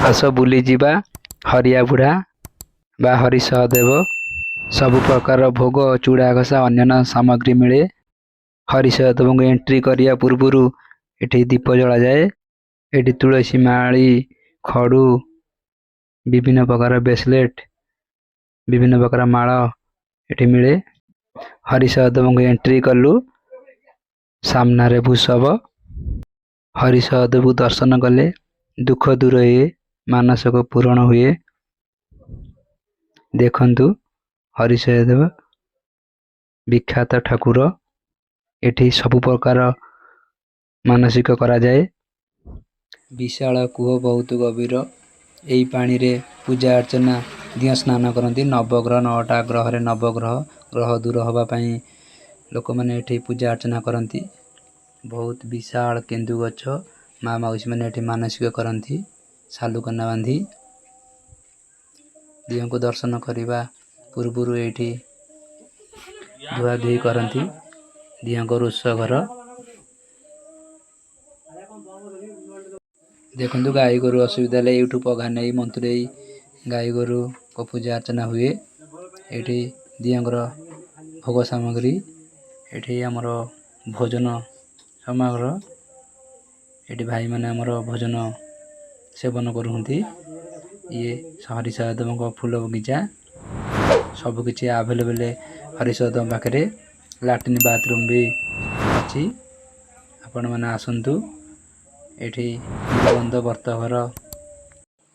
ଆସ ବୁଲିଯିବା ହରିଆ ବୁଢ଼ା ବା ହରିସହଦେବ। ସବୁ ପ୍ରକାର ଭୋଗ, ଚୂଡ଼ା ଘଷା, ଅନ୍ୟାନ୍ୟ ସାମଗ୍ରୀ ମିଳେ। ହରିସହଦେବଙ୍କୁ ଏଣ୍ଟ୍ରି କରିବା ପୂର୍ବରୁ ଏଠି ଦୀପ ଜଳାଯାଏ। ଏଠି ତୁଳସୀ ମାଳି, ଖଡୁ, ବିଭିନ୍ନ ପ୍ରକାର ବ୍ରେସଲେଟ୍, ବିଭିନ୍ନ ପ୍ରକାର ମାଳ ଏଠି ମିଳେ। ହରିସହଦେବଙ୍କୁ ଏଣ୍ଟ୍ରି କଲୁ, ସାମ୍ନାରେ ବୃଷଭ। ହରିସହଦେବକୁ ଦର୍ଶନ କଲେ ଦୁଃଖ ଦୂର ହୁଏ, ମାନସିକ ପୂରଣ ହୁଏ। ଦେଖନ୍ତୁ, ହରିସହଦେବ ବିଖ୍ୟାତ ଠାକୁର। ଏଠି ସବୁ ପ୍ରକାର ମାନସିକ କରାଯାଏ। ବିଶାଳ କୂଅ, ବହୁତ ଗଭୀର। ଏଇ ପାଣିରେ ପୂଜା ଅର୍ଚ୍ଚନା, ଦିଅଁ ସ୍ନାନ କରନ୍ତି। ନବଗ୍ରହ, ନଅଟା ଗ୍ରହରେ ନବଗ୍ରହ, ଗ୍ରହ ଦୂର ହେବା ପାଇଁ ଲୋକମାନେ ଏଠି ପୂଜା ଅର୍ଚ୍ଚନା କରନ୍ତି। ବହୁତ ବିଶାଳ କେନ୍ଦୁ ଗଛ। ମା ମାଉସୀ ମାନେ ଏଠି ମାନସିକ କରନ୍ତି ସାଲୁକନା ବାନ୍ଧି। ଦିଅଁଙ୍କୁ ଦର୍ଶନ କରିବା ପୂର୍ବରୁ ଏଇଠି ଧୁଆଧୁଇ କରନ୍ତି। ଦିଅଁଙ୍କ ରୋଷ ଘର ଦେଖନ୍ତୁ। ଗାଈ ଗୋରୁ ଅସୁବିଧା ହେଲେ ଏଇଠୁ ପଘା ନେଇ ମନ୍ତୁରେଇ ଗାଈ ଗୋରୁଙ୍କ ପୂଜା ଅର୍ଚ୍ଚନା ହୁଏ। ଏଇଠି ଦିଅଁଙ୍କର ଭୋଗ ସାମଗ୍ରୀ, ଏଠି ଆମର ଭୋଜନ ସମାରୋହ। ଏଠି ଭାଇମାନେ ଆମର ଭୋଜନ ସେବନ କରୁଛନ୍ତି। ଇଏ ହରିସହଦେବଙ୍କ ଫୁଲ ବଗିଚା। ସବୁକିଛି ଆଭେଲେବଲ୍ ହରିସହଦେବଙ୍କ ପାଖରେ। ଲାଟ୍ରିନ୍ ବାଥରୁମ୍ ବି ଅଛି। ଆପଣମାନେ ଆସନ୍ତୁ। ଏଠି ନିର୍ବନ୍ଧ, ବ୍ରତଘର,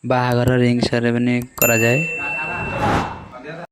ବାହାଘର, ରିଙ୍ଗ ସେରେମନି କରାଯାଏ।